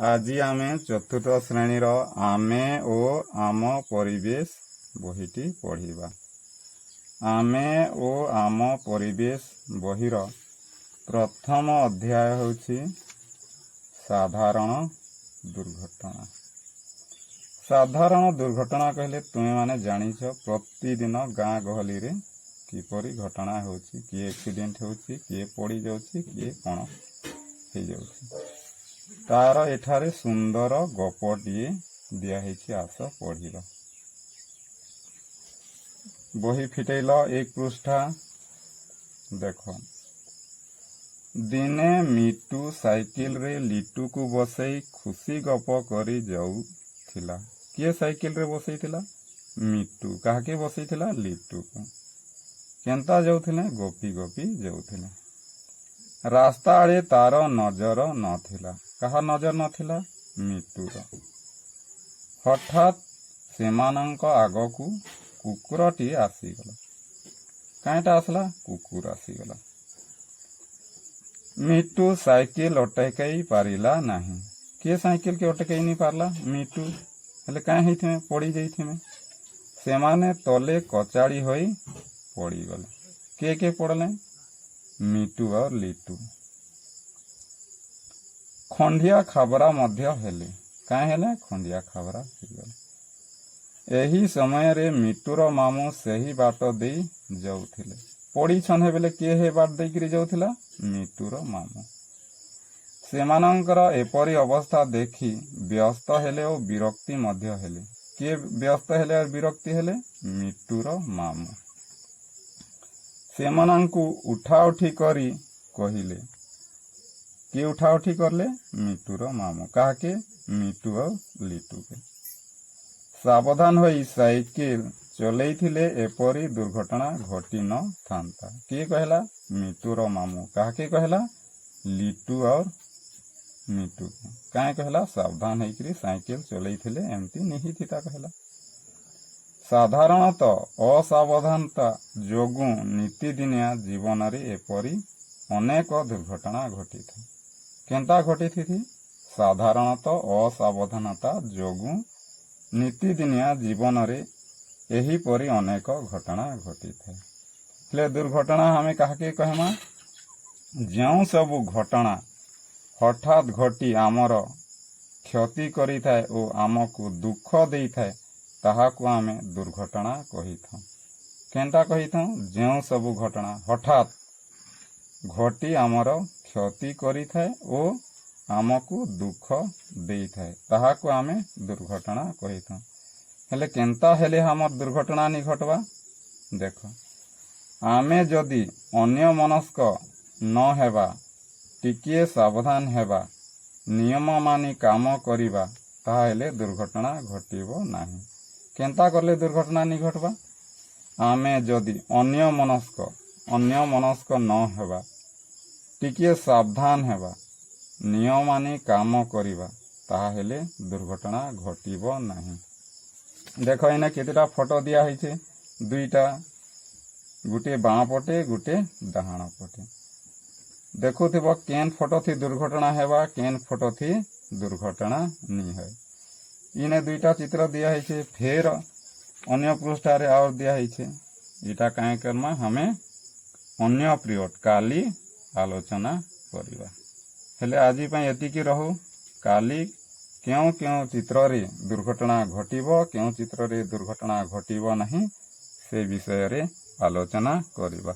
ଆଜି ଆମେ ଚତୁର୍ଥ ଶ୍ରେଣୀର ଆମେ ଓ ଆମ ପରିବେଶ ବହିଟି ପଢ଼ିବା। ଆମେ ଓ ଆମ ପରିବେଶ ବହିର ପ୍ରଥମ ଅଧ୍ୟାୟ ହେଉଛି ସାଧାରଣ ଦୁର୍ଘଟଣା। ସାଧାରଣ ଦୁର୍ଘଟଣା କହିଲେ ତୁମେମାନେ ଜାଣିଛ, ପ୍ରତିଦିନ ଗାଁ ଗହଳିରେ କିପରି ଘଟଣା ହେଉଛି। କିଏ ଆକ୍ସିଡେଣ୍ଟ ହେଉଛି, କିଏ ପଡ଼ିଯାଉଛି, କିଏ କ'ଣ ହେଇଯାଉଛି। ତାର ଏଠାରେ ସୁନ୍ଦର ଗପଟିଏ ଦିଆହେଇଛି। ଆସ ପଢ଼ିବା। ବହି ଫିଟେଇଲ, ଏକ ପୃଷ୍ଠା ଦେଖ। ଦିନେ ମିଟୁ ସାଇକେଲରେ ଲିଟୁକୁ ବସେଇ ଖୁସି ଗପ କରି ଯାଉଥିଲା। କିଏ ସାଇକେଲରେ ବସେଇଥିଲା? ମିଟୁ। କାହାକେ ବସେଇଥିଲା? ଲିଟୁକୁ। କେନ୍ତା ଯାଉଥିଲେ? ଗପି ଗପି ଯାଉଥିଲେ। ରାସ୍ତା ଆଡ଼େ ତାର ନଜର ନଥିଲା। କାହା ନଜର ନଥିଲା? ମିଟୁର। ହଠାତ୍ ସେମାନଙ୍କ ଆଗକୁ କୁକୁରଟିଏ ଆସିଗଲା। କାଇଁଟା ଆସିଲା? କୁକୁର ଆସିଗଲା। ମିଟୁ ସାଇକେଲ ଅଟକାଇ ପାରିଲା ନାହିଁ। କିଏ ସାଇକେଲ କେ ଅଟକାଇ ନି ପାରିଲା? ମିଟୁ। ହେଲେ କାଁ ହେଇଥିମେ? ପଡ଼ି ଯାଇଥିମେ। ସେମାନେ ତଲେ କଚାଡ଼ି ହୋଇ ପଡ଼ିଗଲେ। କିଏ କିଏ ପଡ଼ିଲେ? ମିଟୁ ଆଉ ଲିଟୁ। ଖଣ୍ଡିଆ ଖାବରା ମଧ୍ୟ ହେଲେ। କାଁ ହେଲେ? ଖଣ୍ଡିଆ ଖାବରା ହେଇଗଲେ। ଏହି ସମୟରେ ମିଟୁର ମାମୁଁ ସେହି ବାଟ ଦେଇ ଯାଉଥିଲେ। ପଡ଼ିଛନ୍ ହେବେଲେ କିଏ ହେ ବାଟ ଦେଇକିରି ଯାଉଥିଲା? ମିଟୁର ମାମୁଁ। ସେମାନଙ୍କର ଏପରି ଅବସ୍ଥା ଦେଖି ବ୍ୟସ୍ତ ହେଲେ ଓ ବିରକ୍ତି ମଧ୍ୟ ହେଲେ। କିଏ ବ୍ୟସ୍ତ ହେଲେ ଆଉ ବିରକ୍ତି ହେଲେ? ମିଟୁର ମାମୁଁ। ସେମାନଙ୍କୁ ଉଠାଉଠି କରି କହିଲେ। କିଏ ଉଠାଉଠି କଲେ? ମିଟୁର ମାମୁଁ। କାହାକେ? ମିଟୁ ଆଉ ଲିଟୁକେ। ସାବଧାନ ହୋଇ ସାଇକେଲ ଚଲେଇଥିଲେ ଏପରି ଦୁର୍ଘଟଣା ଘଟି ନଥାନ୍ତା। କିଏ କହିଲା? ମିଟୁର ମାମୁଁ। କାହାକେ କହିଲା? ଲିଟୁ ଆଉ ମିଟୁ। କାହିଁ କହିଲା? ସାବଧାନ ହେଇକିରି ସାଇକେଲ ଚଲେଇଥିଲେ ଏମିତି ନି ହେଇଥିତା କହିଲା। ସାଧାରଣତଃ ଅସାବଧାନତା ଯୋଗୁଁ ନିତିଦିନିଆ ଜୀବନରେ ଏପରି ଅନେକ ଦୁର୍ଘଟଣା ଘଟିଥାଏ। କେନ୍ତା ଘଟିଥିସି? ସାଧାରଣତଃ ଅସାବଧାନତା ଯୋଗୁଁ ନିତିଦିନିଆ ଜୀବନରେ ଏହିପରି ଅନେକ ଘଟଣା ଘଟିଥାଏ। ହେଲେ ଦୁର୍ଘଟଣା ଆମେ କାହାକେ କହେମା? ଯେଉଁ ସବୁ ଘଟଣା ହଠାତ୍ ଘଟି ଆମର କ୍ଷତି କରିଥାଏ ଓ ଆମକୁ ଦୁଃଖ ଦେଇଥାଏ, ତାହାକୁ ଆମେ ଦୁର୍ଘଟଣା କହିଥାଉ। କେନ୍ଟା କହିଥାଉ? ଯେଉଁ ସବୁ ଘଟଣା ହଠାତ୍ ଘଟି ଆମର କ୍ଷତି କରିଥାଏ ଓ ଆମକୁ ଦୁଃଖ ଦେଇଥାଏ, ତାହାକୁ ଆମେ ଦୁର୍ଘଟଣା କହିଥାଉ। ହେଲେ କେନ୍ତା ହେଲେ ଆମର ଦୁର୍ଘଟଣା ନି ଘଟବା? ଦେଖ, ଆମେ ଯଦି ଅନ୍ୟମନସ୍କ ନ ହେବା, ଟିକିଏ ସାବଧାନ ହେବା, ନିୟମ ମାନି କାମ କରିବା, ତାହେଲେ ଦୁର୍ଘଟଣା ଘଟିବ ନାହିଁ। କେନ୍ତା କଲେ ଦୁର୍ଘଟଣା ନି ଘଟବା? ଆମେ ଯଦି ଅନ୍ୟମନସ୍କ ନ ହେବା, ଟିକିଏ ସାବଧାନ ହେବା, ନିୟମ ମାନି କାମ କରିବା, ତାହେଲେ ଦୁର୍ଘଟଣା ଘଟିବ ନାହିଁ। ଦେଖ, ଏଇନା କେତେଟା ଫଟୋ ଦିଆ ହେଇছে? ଦୁଇଟା, ଗୋଟିଏ ବାଁ ପଟେ, ଗୋଟେ ଡାହାଣ ପଟେ। ଦେଖୁଥିବ, କେନ୍ ଫଟୋ ଥି ଦୁର୍ଘଟଣା ହେବା, କେନ୍ ଫଟୋ ଥି ଦୁର୍ଘଟଣା ନି ହଏ। ଇନେ ଦୁଇଟା ଚିତ୍ର ଦିଆ ହେଇছে। ଫେର ଅନ୍ୟ ପୃଷ୍ଠାରେ ଆଉ ଦିଆ ହେଇছে। ଏଇଟା କାଁ କର୍ମା? ଆମେ ଅନ୍ୟ ପିରିୟଡ଼ କାଲି ଆଲୋଚନା କରିବା। ହେଲେ ଆଜି ପାଇଁ ଏତିକି ରହୁ। କାଲି କେଉଁ କେଉଁ ଚିତ୍ରରେ ଦୁର୍ଘଟଣା ଘଟିବ, କେଉଁ ଚିତ୍ରରେ ଦୁର୍ଘଟଣା ଘଟିବ ନାହିଁ, ସେ ବିଷୟରେ ଆଲୋଚନା କରିବା।